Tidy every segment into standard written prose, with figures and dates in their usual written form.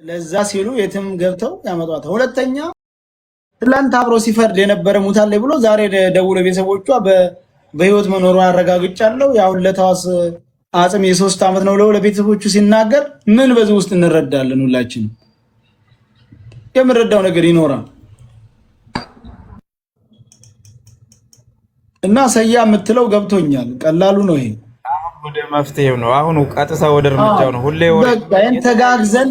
ለዛ ሲሉ የትም ገብተው ያመጧታል። ሁለተኛ ትላንት አብሮ ሲፈርድ የነበረ ሙታለች ብሎ ዛሬ ደውሎ ቤተሰቦቿ በህይወት መኖሯ አረጋግጫለሁ፣ የአሁን ለታዋስ አጽም የ3 ዓመት ነው ብሎ ለቤተሰቦቹ ሲናገር ምን በዚህ ውስጥ እንረዳለን? ሁላችንም የምንረዳው ነገር ይኖራል። እና ሰያ የምትለው ገብቶኛል። ቀላሉ ነው ይሄ። አሁን ወደ መፍትሄው ነው። አሁን ቀጥታ ወደ እርምጃው ነው። ሁሌ ወሬ በቃ ይሄን ተጋግዘን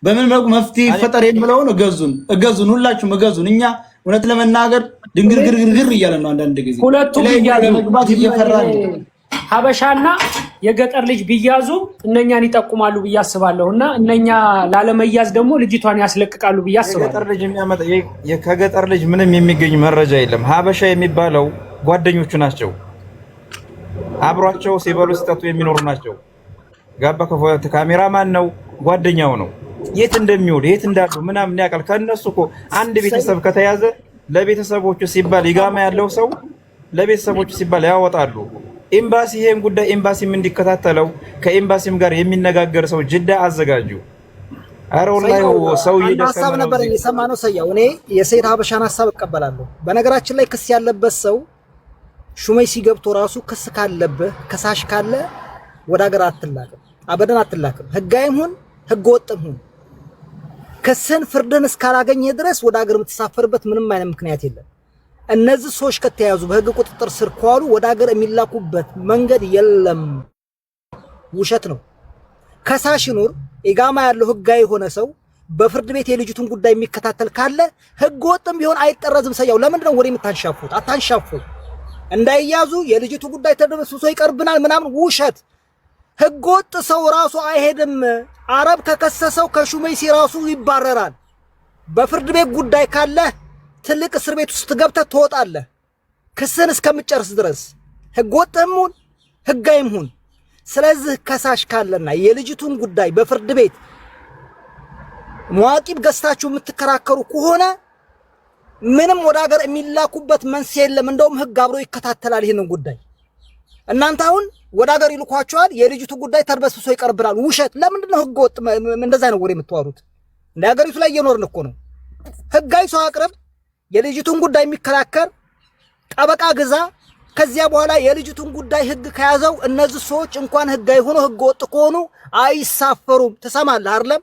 በምን መልኩ መፍትሄ ይፈጠር የምለውን እገዙን፣ እገዙን፣ ሁላችሁም እገዙን። እኛ እውነት ለመናገር ድንግርግርግርግር እያለ ነው። አንዳንድ ጊዜ ሁለቱ ላይ ቢያዙ ለመግባት እየፈራን ነው። ሀበሻና የገጠር ልጅ ቢያዙ እነኛን ይጠቁማሉ ብዬ አስባለሁ። እና እነኛ ላለመያዝ ደግሞ ልጅቷን ያስለቅቃሉ ብዬ አስባለሁ። የገጠር ልጅ የሚያመጣ ከገጠር ልጅ ምንም የሚገኝ መረጃ የለም። ሀበሻ የሚባለው ጓደኞቹ ናቸው። አብሯቸው ሲበሉ ሲጠጡ የሚኖሩ ናቸው። ጋባ ካሜራማን ነው፣ ጓደኛው ነው። የት እንደሚውል የት እንዳሉ ምናምን ያውቃል። ከእነሱ እኮ አንድ ቤተሰብ ከተያዘ ለቤተሰቦቹ ሲባል ይጋማ ያለው ሰው ለቤተሰቦቹ ሲባል ያወጣሉ። ኤምባሲ ይሄን ጉዳይ ኤምባሲም እንዲከታተለው ከኤምባሲም ጋር የሚነጋገር ሰው ጅዳ አዘጋጁ። ኧረ ወላሂ ሰው አንድ ሀሳብ እየደከመ ነው ነበር እዚህ። የሰማነው። ሰያው እኔ የሰይድ ሀበሻን ሀሳብ እቀበላለሁ። በነገራችን ላይ ክስ ያለበት ሰው ሹመይሲ ገብቶ ራሱ ክስ ካለብህ ከሳሽ ካለ ወደ ሀገር አትላክም፣ አበደን አትላክም። ህጋዊም ሁን ህገ ወጥም ሁን ክስን ፍርድን እስካላገኘ ድረስ ወደ ሀገር የምትሳፈርበት ምንም አይነት ምክንያት የለም። እነዚህ ሰዎች ከተያዙ በህግ ቁጥጥር ስር ከዋሉ ወደ ሀገር የሚላኩበት መንገድ የለም። ውሸት ነው። ከሳሽ ይኑር ኢጋማ ያለው ህጋዊ የሆነ ሰው በፍርድ ቤት የልጅቱን ጉዳይ የሚከታተል ካለ ህገ ወጥም ቢሆን አይጠረዝም። ሰያው ለምንድን ነው ወሬ የምታንሻፉት? አታንሻፉ። እንዳይያዙ የልጅቱ ጉዳይ ተደበስብሶ ይቀርብናል ምናምን ውሸት። ህገ ወጥ ሰው ራሱ አይሄድም። አረብ ከከሰሰው ከሹመይሲ ራሱ ይባረራል። በፍርድ ቤት ጉዳይ ካለ ትልቅ እስር ቤት ውስጥ ገብተህ ትወጣለህ፣ ክስን እስከምጨርስ ድረስ ህገ ወጥም ሁን ህጋዊም ሁን። ስለዚህ ከሳሽ ካለና የልጅቱን ጉዳይ በፍርድ ቤት መዋቂብ ገዝታችሁ የምትከራከሩ ከሆነ ምንም ወደ ሀገር የሚላኩበት መንስኤ የለም። እንደውም ህግ አብሮ ይከታተላል ይህንን ጉዳይ። እናንተ አሁን ወደ ሀገር ይልኳቸዋል፣ የልጅቱ ጉዳይ ተድበስብሶ ይቀርብናል። ውሸት። ለምንድን ነው ህገ ወጥ እንደዛ ነው ወሬ የምታወሩት? እንደ ሀገሪቱ ላይ እየኖርን እኮ ነው። ህጋዊ ሰው አቅርብ፣ የልጅቱን ጉዳይ የሚከራከር ጠበቃ ግዛ። ከዚያ በኋላ የልጅቱን ጉዳይ ህግ ከያዘው እነዚህ ሰዎች እንኳን ህጋዊ ሆኖ ህገ ወጥ ከሆኑ አይሳፈሩም። ትሰማለህ አይደለም?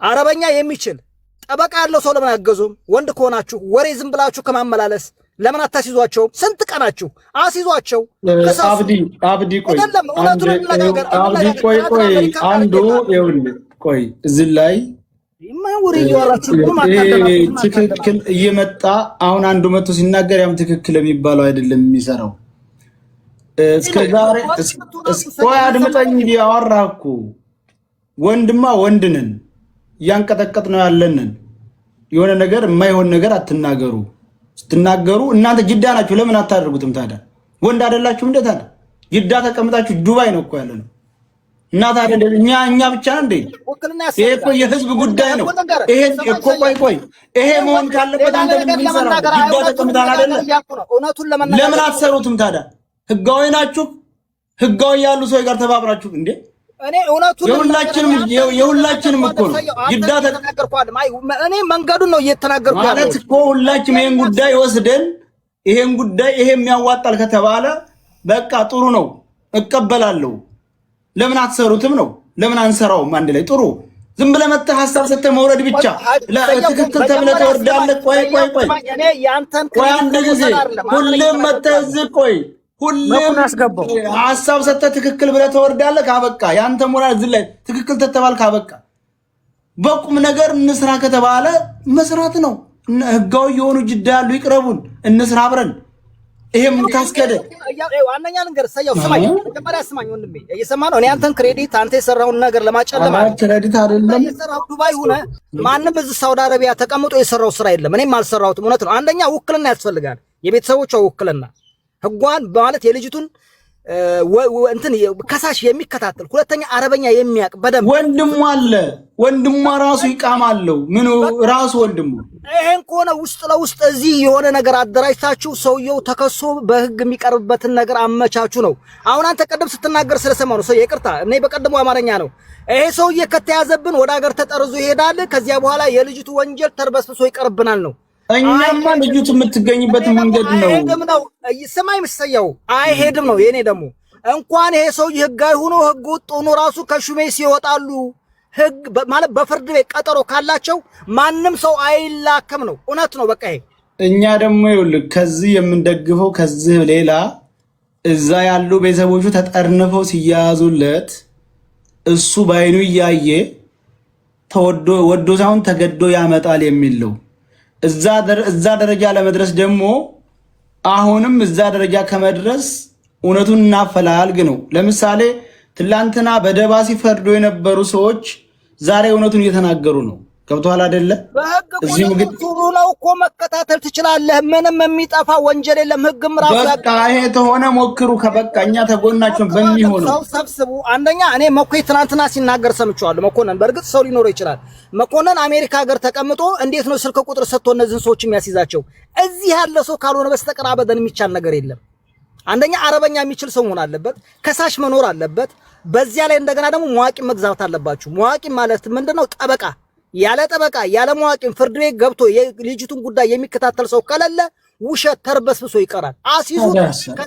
አረበኛ የሚችል ጠበቃ ያለው ሰው ለምን አገዙም? ወንድ ከሆናችሁ ወሬ ዝም ብላችሁ ከማመላለስ ለምን አታስይዟቸውም? ስንት ቀናችሁ አስይዟቸው። ክሰሱ። አብዲ፣ አብዲ ቆይ አይደለም፣ እውነቱን እንነጋገር፣ አብዲ እንነጋገር። ቆይ ቆይ አሜሪካ ጋር አንዱ ይኸውልህ ቆይ እዚህ ላይ የማይሆን ወሬ እያወራችሁ ምንም ይሄ አታደናግሩም፣ ትክክል እየመጣ አሁን አንዱ መጥቶ ሲናገር ያም ትክክል የሚባለው አይደለም የሚሰራው። እስከ ዛሬ ቆይ አድምጠኝ፣ ያወራህ እኮ ወንድማ ወንድ ነን፣ እያንቀጠቀጥ ነው ያለንን። የሆነ ነገር የማይሆን ነገር አትናገሩ። ስትናገሩ እናንተ ጅዳ ናችሁ፣ ለምን አታደርጉትም ታዲያ? ወንድ አይደላችሁም እንዴ ታዲያ? ጅዳ ተቀምጣችሁ ዱባይ ነው እኮ ያለ ነው። እና ታዲያ እኛ ብቻ እንዴ? ውክልና ይሄ እኮ የህዝብ ጉዳይ ነው። ይሄ እኮ ቆይ ቆይ ይሄ መሆን ካለበት አንተ ምን ትሰራለህ? ጅዳ ተቀምጣል አይደለ? እውነቱን ለመናገር ለምን አትሰሩትም ታዲያ? ህጋዊ ናችሁ። ህጋዊ ያሉ ሰዎች ጋር ተባብራችሁ እንዴ? እኔ እውነቱን የሁላችንም እኮ ነው። ጅዳ እኔ መንገዱን ነው እየተናገርኩ ማለት ያለሁት። እኮ ሁላችንም ይሄን ጉዳይ ወስደን ይሄን ጉዳይ ይሄም ያዋጣል ከተባለ በቃ ጥሩ ነው፣ እቀበላለሁ። ለምን አትሰሩትም ነው? ለምን አንሰራውም? አንድ ላይ ጥሩ ዝም ብለህ መተህ ሀሳብ ሰጥተህ መውረድ ብቻ ትክክል ተብለህ ትወርዳለህ። ቆይ ቆይ ቆይ እኔ ያንተን ቆይ አንድ ጊዜ ሁሌም መተህ እዚህ ቆይ ሁሌም መኩን አስገባው። ሀሳብ ሰጥተህ ትክክል ብለህ ትወርዳለህ። ካበቃ ያንተ ሞራል እዚህ ላይ ትክክል ተተባልክ ካበቃ። በቁም ነገር እንስራ ከተባለ መስራት ነው። ህጋዊ የሆኑ ጅዳ ያሉ ይቅረቡን፣ እንስራ አብረን። ይሄም ካስከደ ዋነኛ ነገር ሰየው ስማኝ፣ መጀመሪያ ስማኝ ወንድሜ፣ እየሰማ ነው። እኔ አንተን credit አንተ የሰራውን ነገር ለማጨለም credit አይደለም የሰራው ዱባይ ሆነ ማንም እዚህ ሳውዲ አረቢያ ተቀምጦ የሰራው ስራ የለም። እኔም አልሰራሁትም። እውነት ነው። አንደኛ ውክልና ያስፈልጋል፣ የቤተሰቦቿ ውክልና ህጓን ማለት የልጅቱን እንትን ከሳሽ የሚከታተል፣ ሁለተኛ አረበኛ የሚያውቅ በደንብ። ወንድሟ አለ። ወንድሟ ራሱ ይቃማ አለው። ምኑ ራሱ ወንድሙ። ይሄን ከሆነ ውስጥ ለውስጥ እዚህ የሆነ ነገር አደራጅታችሁ ሰውየው ተከሶ በህግ የሚቀርብበትን ነገር አመቻቹ ነው። አሁን አንተ ቀደም ስትናገር ስለሰማሁ ነው። ሰው ይቅርታ፣ እኔ በቀደሙ አማርኛ ነው። ይሄ ሰውዬ ከተያዘብን ወደ ሀገር ተጠርዞ ይሄዳል። ከዚያ በኋላ የልጅቱ ወንጀል ተርበስብሶ ይቀርብናል ነው። እኛማ ልጅቱ የምትገኝበት መንገድ ነው። አይሄድም ነው። ስማኝ ምሰየው፣ አይሄድም ነው። የኔ ደግሞ እንኳን ይሄ ሰውዬ ህጋዊ ሆኖ ህገ ወጥ ሆኖ ራሱ ከሹሜሲ ይወጣሉ። ህግ ማለት በፍርድ ቤት ቀጠሮ ካላቸው ማንም ሰው አይላክም ነው። እውነት ነው። በቃ ይሄ እኛ ደግሞ ይኸውልህ ከዚህ የምንደግፈው ከዚህ ሌላ እዛ ያሉ ቤተሰቦቹ ተጠርንፈው ሲያያዙለት እሱ በአይኑ እያየ ተወዶ ወዶ ሳይሆን ተገዶ ያመጣል የሚል ነው። እዛ ደረጃ ለመድረስ ደግሞ አሁንም እዛ ደረጃ ከመድረስ እውነቱን እናፈላልግ ነው። ለምሳሌ ትላንትና በደባ ሲፈርዱ የነበሩ ሰዎች ዛሬ እውነቱን እየተናገሩ ነው። ገብቶሃል አይደለ? በህግ እዚህ ምግብ ቁጥጥር ነው እኮ መከታተል ትችላለህ። ምንም የሚጠፋ ወንጀል የለም። ህግም ራሱ በቃ ይሄ ተሆነ ሞክሩ። ከበቃ እኛ ተጎናቸው በሚሆነው ሰው ሰብስቡ። አንደኛ እኔ መኮይ ትናንትና ሲናገር ሰምቼዋለሁ። መኮንን በእርግጥ ሰው ሊኖረው ይችላል። መኮንን አሜሪካ ሀገር ተቀምጦ እንዴት ነው ስልክ ቁጥር ሰጥቶ እነዚህን ሰዎች የሚያስይዛቸው? እዚህ ያለ ሰው ካልሆነ በስተቀር አበደን የሚቻል ነገር የለም። አንደኛ አረበኛ የሚችል ሰው መሆን አለበት። ከሳሽ መኖር አለበት። በዚያ ላይ እንደገና ደግሞ መዋቂ መግዛት አለባችሁ። መዋቂ ማለት ምንድነው? ጠበቃ። ያለ ጠበቃ ያለ መዋቂም ፍርድ ቤት ገብቶ የልጅቱን ጉዳይ የሚከታተል ሰው ከሌለ ውሸት ተርበስብሶ ይቀራል። አስይዙት።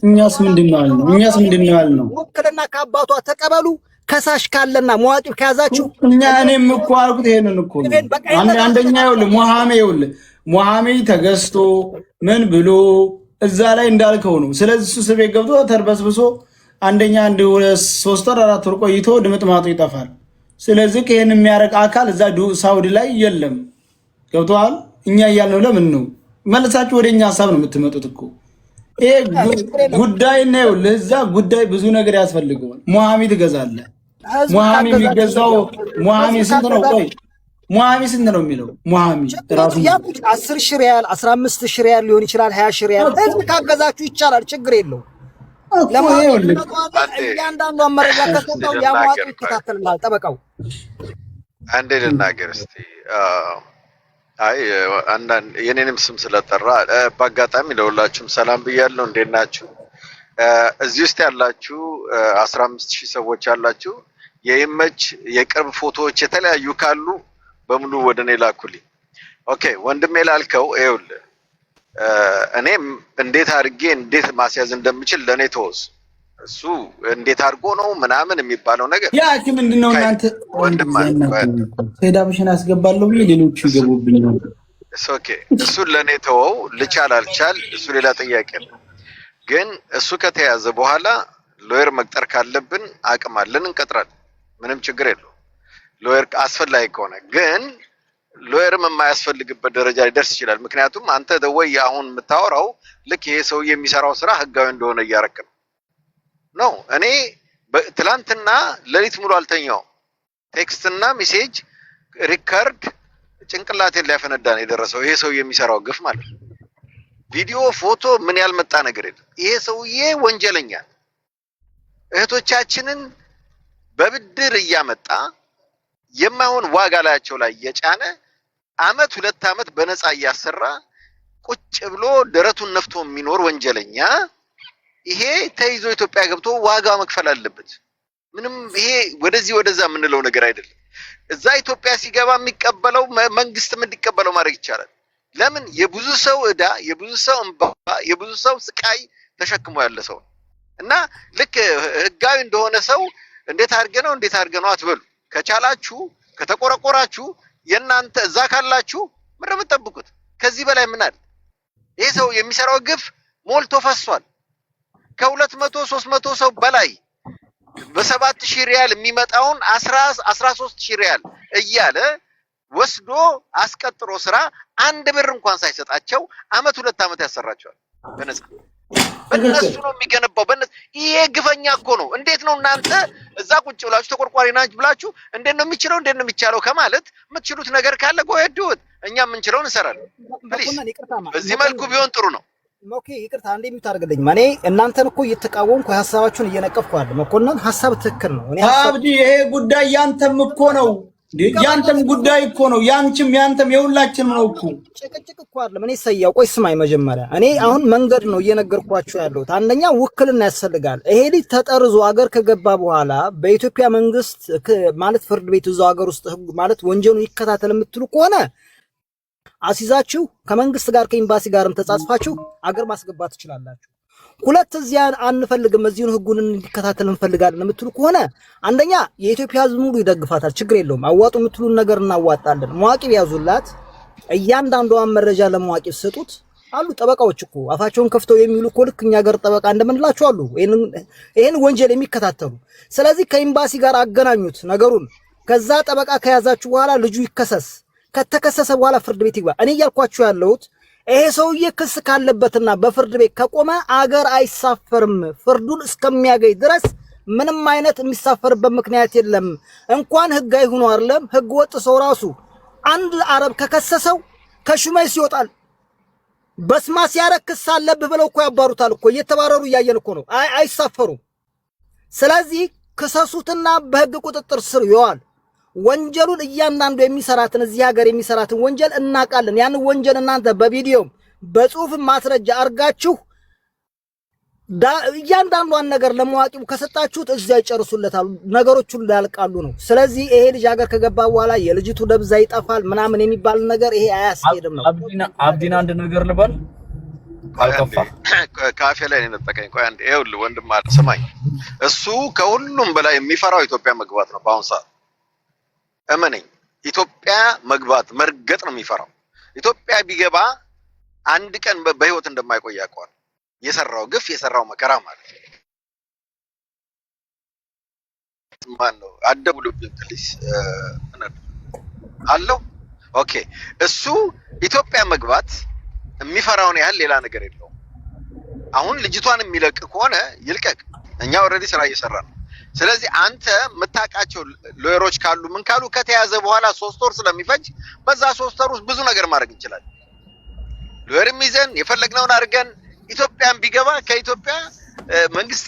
እኛስ ምንድን ነው ያልነው? እኛስ ምንድን ነው ያልነው? ውክልና ከአባቷ ተቀበሉ። ከሳሽ ካለና መዋቂም ከያዛችሁ እኛ እኔም እኮ አልኩት ይሄንን እኮ ነው። አንደኛ ይኸውልህ ሙሃሜ፣ ይኸውልህ ሙሃሜ ተገዝቶ ምን ብሎ እዛ ላይ እንዳልከው ነው። ስለዚህ እሱ እስር ቤት ገብቶ ተርበስብሶ አንደኛ አንድ ሁለት 3 ወር 4 ወር ቆይቶ ድምጥማጡ ይጠፋል። ስለዚህ ይሄን የሚያደርግ አካል እዛ ሳውዲ ላይ የለም። ገብቶሃል? እኛ እያልነው ለምን ነው መልሳችሁ ወደ እኛ ሀሳብ ነው የምትመጡት እኮ። ይሄ ጉዳይ ነው። ለዛ ጉዳይ ብዙ ነገር ያስፈልገዋል። ሙሃሚ ትገዛለህ። ሙሃሚ የሚገዛው ሙሃሚ ስንት ነው? ቆይ ሙሃሚ ስንት ነው የሚለው? ሙሃሚ ራሱ 10,000 ሪያል፣ 15,000 ሪያል ሊሆን ይችላል፣ 20,000 ሪያል። ህዝብ ካገዛችሁ ይቻላል፣ ችግር የለው። እያንዳንዷን መረጃ ከሰጠው ያሟጡ ይከታተልልሃል ጠበቃው። አንዴ ልናገር እስቲ። አይ አንዳንድ የኔንም ስም ስለጠራ በአጋጣሚ ለሁላችሁም ሰላም ብያለሁ። እንዴት ናችሁ? እዚህ ውስጥ ያላችሁ 15,000 ሰዎች ያላችሁ የይመች የቅርብ ፎቶዎች የተለያዩ ካሉ በሙሉ ወደ እኔ ላኩልኝ። Okay ወንድሜ ላልከው ይኸውልህ እኔም እንዴት አድርጌ እንዴት ማስያዝ እንደምችል ለእኔ ተወስ። እሱ እንዴት አድርጎ ነው ምናምን የሚባለው ነገር ያ እቺ ምንድነው እናንተ ወንድም ሴዳብሽን አስገባለሁ ብዬ ሌሎቹ ይገቡብኛል። Okay እሱን ለእኔ ተወው። ልቻል አልቻል እሱ ሌላ ጥያቄ ነው። ግን እሱ ከተያዘ በኋላ lawyer መቅጠር ካለብን አቅም አለን፣ እንቀጥራለን። ምንም ችግር የለውም። Lawyer አስፈላጊ ከሆነ ግን lawyer ም የማያስፈልግበት ደረጃ ሊደርስ ይችላል። ምክንያቱም አንተ the way አሁን የምታወራው ልክ ይሄ ሰውዬ የሚሰራው ስራ ህጋዊ እንደሆነ እያረክ ነው ነው። እኔ ትላንትና ሌሊት ሙሉ አልተኛውም። Text እና message record ጭንቅላቴን ሊያፈነዳ ነው የደረሰው። ይሄ ሰውዬ የሚሰራው ግፍ ማለት ነው። ቪዲዮ፣ ፎቶ ምን ያልመጣ ነገር የለም። ይሄ ሰውዬ ወንጀለኛ ነው። እህቶቻችንን በብድር እያመጣ የማይሆን ዋጋ ላያቸው ላይ እየጫነ አመት 2 አመት በነፃ እያሰራ ቁጭ ብሎ ደረቱን ነፍቶ የሚኖር ወንጀለኛ ይሄ ተይዞ ኢትዮጵያ ገብቶ ዋጋ መክፈል አለበት። ምንም ይሄ ወደዚህ ወደዛ የምንለው ነገር አይደለም። እዛ ኢትዮጵያ ሲገባ የሚቀበለው መንግስትም እንዲቀበለው ማድረግ ይቻላል። ለምን የብዙ ሰው እዳ፣ የብዙ ሰው እንባ፣ የብዙ ሰው ስቃይ ተሸክሞ ያለ ሰው ነው እና ልክ ህጋዊ እንደሆነ ሰው እንዴት አድርገ ነው እንዴት አድርገ ነው አትበሉ። ከቻላችሁ ከተቆረቆራችሁ የእናንተ እዛ ካላችሁ ምንድን ነው የምትጠብቁት? ከዚህ በላይ ምን አለ? ይሄ ሰው የሚሰራው ግፍ ሞልቶ ፈሷል። ከ200 300 ሰው በላይ በ7,000 ሪያል የሚመጣውን 13,000 ሪያል እያለ ወስዶ አስቀጥሮ ስራ አንድ ብር እንኳን ሳይሰጣቸው አመት 2 አመት ያሰራቸዋል በነፃ። በእነሱ ነው የሚገነባው። በእነሱ ይሄ ግፈኛ እኮ ነው። እንዴት ነው እናንተ እዛ ቁጭ ብላችሁ ተቆርቋሪ ናችሁ ብላችሁ እንዴት ነው የሚችለው እንዴት ነው የሚቻለው ከማለት የምትችሉት ነገር ካለ go ahead do it። እኛ የምንችለውን እንሰራለን። Please በዚህ መልኩ ቢሆን ጥሩ ነው። Okay፣ ይቅርታ አንዴ mute አድርግልኝ። እኔ እናንተን እኮ እየተቃወምኩ ሀሳባችሁን እየነቀፍኩ አለ። መኮንን ሀሳብ ትክክል ነው። እኔ ሀሳብ አብዲ ይሄ ጉዳይ ያንተም እኮ ነው፣ ያንተም ጉዳይ እኮ ነው። ያንቺም ያንተም የሁላችንም ነው እኮ። ጭቅጭቅ እኮ አይደለም። እኔ ሰያው ቆይ ስማኝ፣ መጀመሪያ እኔ አሁን መንገድ ነው እየነገርኳችሁ ያለሁት። አንደኛ ውክልና ያስፈልጋል። ይሄ ልጅ ተጠርዞ አገር ከገባ በኋላ በኢትዮጵያ መንግስት ማለት ፍርድ ቤት እዛው አገር ውስጥ ህግ ማለት ወንጀሉን ይከታተል የምትሉ ከሆነ አሲዛችሁ ከመንግስት ጋር ከኤምባሲ ጋርም ተጻጽፋችሁ አገር ማስገባት ትችላላችሁ። ሁለት እዚያ አንፈልግም፣ እዚሁን ህጉን እንዲከታተል እንፈልጋለን የምትሉ ከሆነ አንደኛ የኢትዮጵያ ህዝብ ሙሉ ይደግፋታል፣ ችግር የለውም። አዋጡ የምትሉን ነገር እናዋጣለን። መዋቂብ ያዙላት፣ እያንዳንዷን መረጃ ለመዋቂብ ስጡት። አሉ ጠበቃዎች እኮ አፋቸውን ከፍተው የሚሉ እኮ ልክ እኛ ጋር ጠበቃ እንደምንላቸው አሉ፣ ይሄን ወንጀል የሚከታተሉ። ስለዚህ ከኤምባሲ ጋር አገናኙት ነገሩን። ከዛ ጠበቃ ከያዛችሁ በኋላ ልጁ ይከሰስ። ከተከሰሰ በኋላ ፍርድ ቤት ይግባ። እኔ እያልኳችሁ ያለሁት ይሄ ሰውዬ ክስ ካለበትና በፍርድ ቤት ከቆመ አገር አይሳፈርም። ፍርዱን እስከሚያገኝ ድረስ ምንም አይነት የሚሳፈርበት ምክንያት የለም። እንኳን ህጋዊ ሆኖ አይደለም ህገ ወጥ ሰው ራሱ አንድ አረብ ከከሰሰው ከሹመይስ ይወጣል። በስማ ሲያረግ ክስ አለብህ ብለው እኮ ያባሩታል እኮ፣ እየተባረሩ እያየን እኮ ነው። አይሳፈሩም። ስለዚህ ክሰሱትና በህግ ቁጥጥር ስር ይዋል። ወንጀሉን እያንዳንዱ የሚሰራትን እዚህ ሀገር የሚሰራትን ወንጀል እናውቃለን። ያንን ወንጀል እናንተ በቪዲዮም በጽሁፍም ማስረጃ አድርጋችሁ እያንዳንዷን ነገር ለመዋቂቡ ከሰጣችሁት እዚያ ይጨርሱለታል፣ ነገሮች ሁሉ ያልቃሉ ነው። ስለዚህ ይሄ ልጅ ሀገር ከገባ በኋላ የልጅቱ ደብዛ ይጠፋል ምናምን የሚባል ነገር ይሄ አያስኬድም ነው። አብዲን አንድ ነገር ልበል ካልከፋ። ካፌ ላይ ነው የነጠቀኝ። ቆይ አንዴ፣ ይኸውልህ ወንድም አለ ስማኝ፣ እሱ ከሁሉም በላይ የሚፈራው ኢትዮጵያ መግባት ነው በአሁን ሰዓት። እመነኝ፣ ኢትዮጵያ መግባት መርገጥ ነው የሚፈራው። ኢትዮጵያ ቢገባ አንድ ቀን በህይወት እንደማይቆይ ያውቀዋል። የሰራው ግፍ የሰራው መከራ ማለት ነው። ማን ነው አትደውሉብኝ please። አለው okay። እሱ ኢትዮጵያ መግባት የሚፈራውን ያህል ሌላ ነገር የለውም። አሁን ልጅቷን የሚለቅ ከሆነ ይልቀቅ። እኛ already ስራ እየሰራ ነው። ስለዚህ አንተ የምታውቃቸው lawyer ኦች ካሉ ምን ካሉ ከተያዘ በኋላ 3 ወር ስለሚፈጅ በዛ 3 ወር ውስጥ ብዙ ነገር ማድረግ እንችላለን። Lawyer ም ይዘን የፈለግነውን አድርገን ኢትዮጵያን ቢገባ ከኢትዮጵያ መንግስት